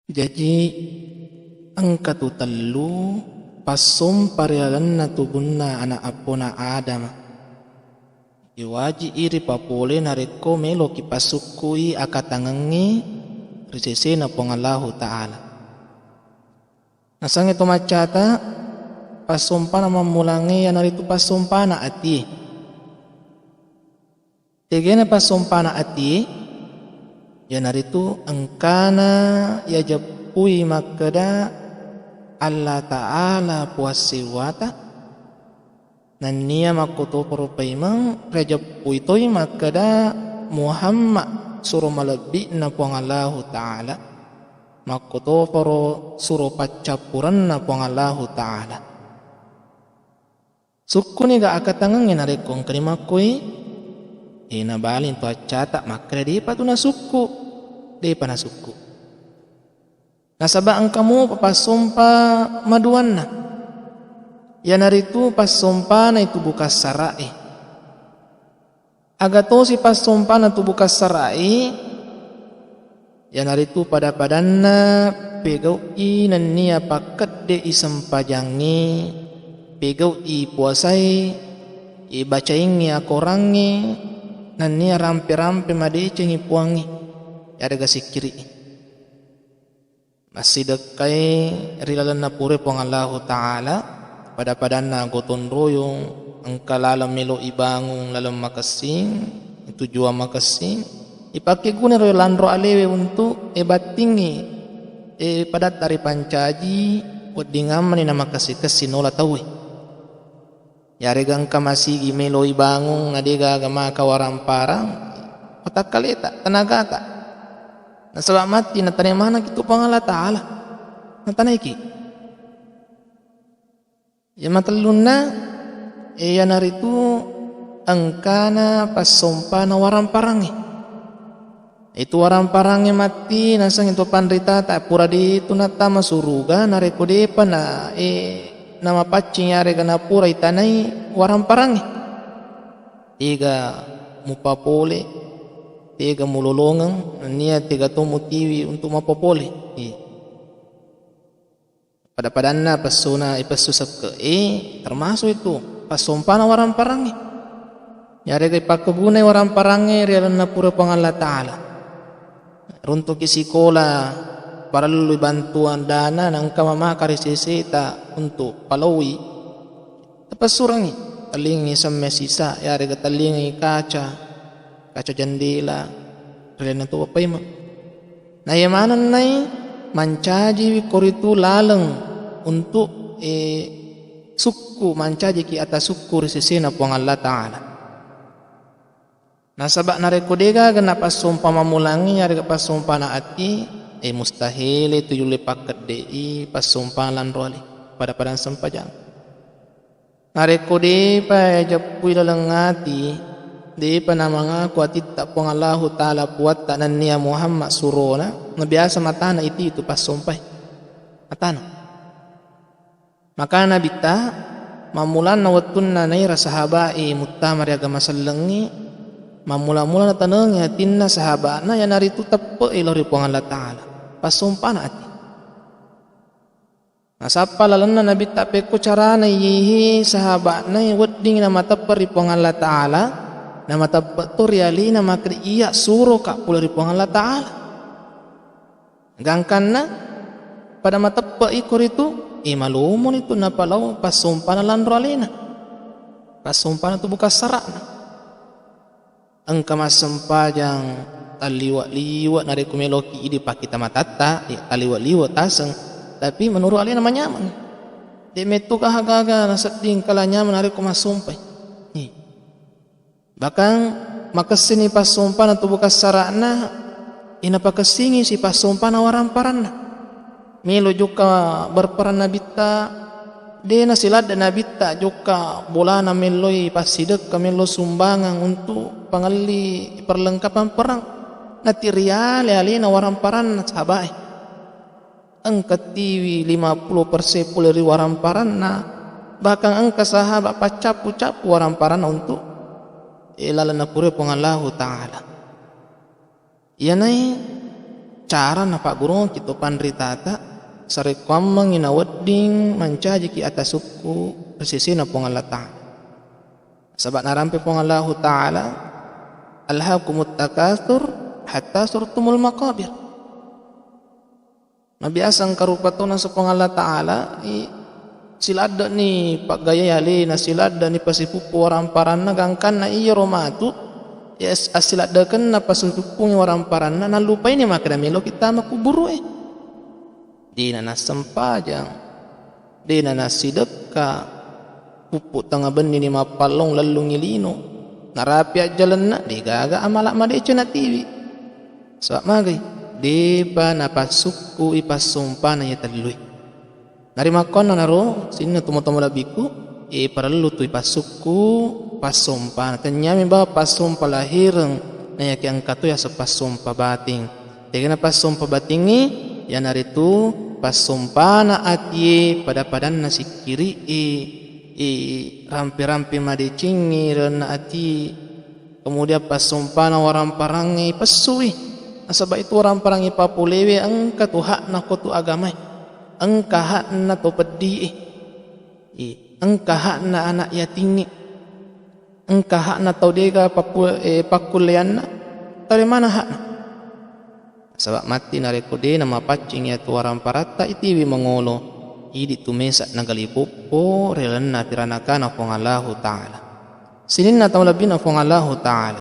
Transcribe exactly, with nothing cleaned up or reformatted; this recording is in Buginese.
Jaji, engka tu tellu passompa ri lalenna tubunna ana' appona Adam. Iwaji'i ripapole narekko meloki passukkui akatangengnge ri sesena Puang Allahu Ta'ala. Nasengnge to maccata, passompana mammulangnge iyanaritu passompana atie. Tegana passompana atie, iyanaritu engkana yajeppui makkeda Allah Ta'ala Puang Sewwata, nennia makkotoparo paimeng riajeppui toi makkeda Muhammad suro malebbi'na Puang Allahu Ta'ala, makkotoparo suro paccappurenna Puang Allahu Ta'ala. Sukkuni ga akatangengnge narekko engkani makkoi? E, nabaling to accata makkeda depa tu nasukku, depa nasukku. Nasaba engka mupa passompa maduanna, iyanaritu passompana itu bukassara'e. Aga tosi passompana tu bukassara'i, iyanaritu pada-padanna pegau'i nennia pakkedde'i sempajangnge, pegau'i puasai, ibacaingngi akorangnge, nennia rampe-rampe madecengngi puangnge, yarega sikkiri'i. Massidekkai ri lalenna pura Puang Allahu Ta'ala, pada-padanna gotong royong, engka laleng melo ibangung laleng makessing, tujuang makessing, ipakkeguna ro lanro alewe untuk e battingngi, e padatta ripancaji, wedding ammani namakessing-kessing nola tauwe. Yarega engka masigi melo ibangung na de gaga maka waramparang, watakkaleta, tenagata. Nasaba matti natanai manengki tu Puang Allah Ta'ala. Natanaiki. Ya matellunna, e, iyanaritu engkana passompana waramparangnge. Itu waramparangnge matti, naseng itu panritata, pura ditu nattama suruga, narekko depa na, e, namapaccing yarega napura itanai waramparangnge. Tega mupapole, tega mulolongeng, nennia tega to mutiwi untuk mapapole. Iya. Pada-padanna pessuna, ipessu sekke'e, termasuk itu passompana waramparangnge. Yarega ipakkegunai waramparangnge ri lalenna pura Puang Allah Ta'ala. Runtuki sikola, parellui bantuan dana, nengka mamaka ri seseta untuk palaui. Tapessurengngi, tellingengngi semme sisa, yarega tellingengngi kaca, kaca jendela, ri lalenna tu paimeng. Na iya manennai mancajiwi koritu laleng untuk, e, sukku, mancajiki ata sukku ri sesena Puang Allah Ta'ala. Nasaba narekko degaga napassompa mammulangngi yarega passompana ati, e, mustahil itu yulle pakkedde'i passompana lanro ale, pada-padang sempajang. Narekko depa yajeppui laleng ati, depa namangaku atitta Puang Allahu Ta'ala puatta nennia Muhammad surona, nabiasa matana iti itu passompai. Matana. Makana Nabitta, mammulanna wettunna naira sahaba'i muttama ri agama sellengngi, mammula-mula natanengi atinna sahaba'na, iyanaritu teppe'i lao ri Puang Allah Ta'ala. Passompana ati. Nasappa lalenna Nabitta pekko carana iyehe sahaba'na wedding namateppe ri Puang Allah Ta'ala, namateppe to ri alena makkeda iya suroka pole ri Puang Allah Ta'ala. Gangkanna pada mateppe'i koritu, e, malomoni tu napalao passompana lanro alena. Passompana tu bukassara'na. Engka massempajang talliwe'-liwe' narekko meloki idi pakkita matatta, ya, talliwe'-liwe' taseng. Tapi menurut alena manyameng. De' mettu gaga-gaga nasedding kala nyameng narekko massompai. Iya. Bahkan makessini passompana tu bukassara'na, inapakessingi si passompana waramparanna. Melo jokka berperan Nabitta, de' nasiladde Nabitta jokka bolana melloi passidekka, mello sumbangang untuk pangelli perlengkapan perang. Nati riale alena waramparanna sahaba'e. Engka tiwi lima puluh persen pole ri waramparanna, bahkan engka sahabat paccappu-cappu waramparanna untuk, e, lalenna pura Puang Allahu Ta'ala. Iyanai cara napaggurungki to panritata sarekkuammengngi nawedding mancajiki atasukku ri sesena Puang Allah Ta'ala. Saba' narampe Puang Allahu Ta'ala, "Alhakumut takatsur hatta zurtumul maqabir." Nabiasa engka rupa tona Puang Allah Ta'ala, i-, siladde'ni paggayai alena, siladde'ni pasipuppu waramparanna, gangkanna iyaro matu, ya, as-, assiladdekenna pasipuppungi waramparanna, nallupaini makkeda meloki tama kuburu'e. Dena nassempajang, dena nassidekka, puppu tengnga bennini mappallong lellungngi lino, narapi ajjalenna, degaga amala madeceng natiwi. Saba' magai, depa napassukkui passompana iya tellui. Narimakkuanna naro, sininna tomatoa malebbiku, e, parellu tu ipassukku passompana. Tenniami bawang passompa lahireng, naiyaki engka to yaseng passompa bating. Tegana passompa batingngi, iyanaritu passompana atie pada-padanna sikkiri'i, i, rampe-rampe madecengngi renna ati, kemudian passompana waramparangnge ipessui. Nasaba' itu waramparangnge papolewe engka tu hakna ko tu agamae, engka hakna to peddi'e, i, engka hakna anak yatingnge, engka hakna tau dega pappu-, eh, pakkulleanna, tau de mana hakna? Saba' matti narekko de namapaccing iyatu waramparatta itiwi mangolo, idi tu mesa nagali poppo ri lalenna piranakana Puang Allahu Ta'ala. Sininna tau labbina Puang Allahu Ta'ala.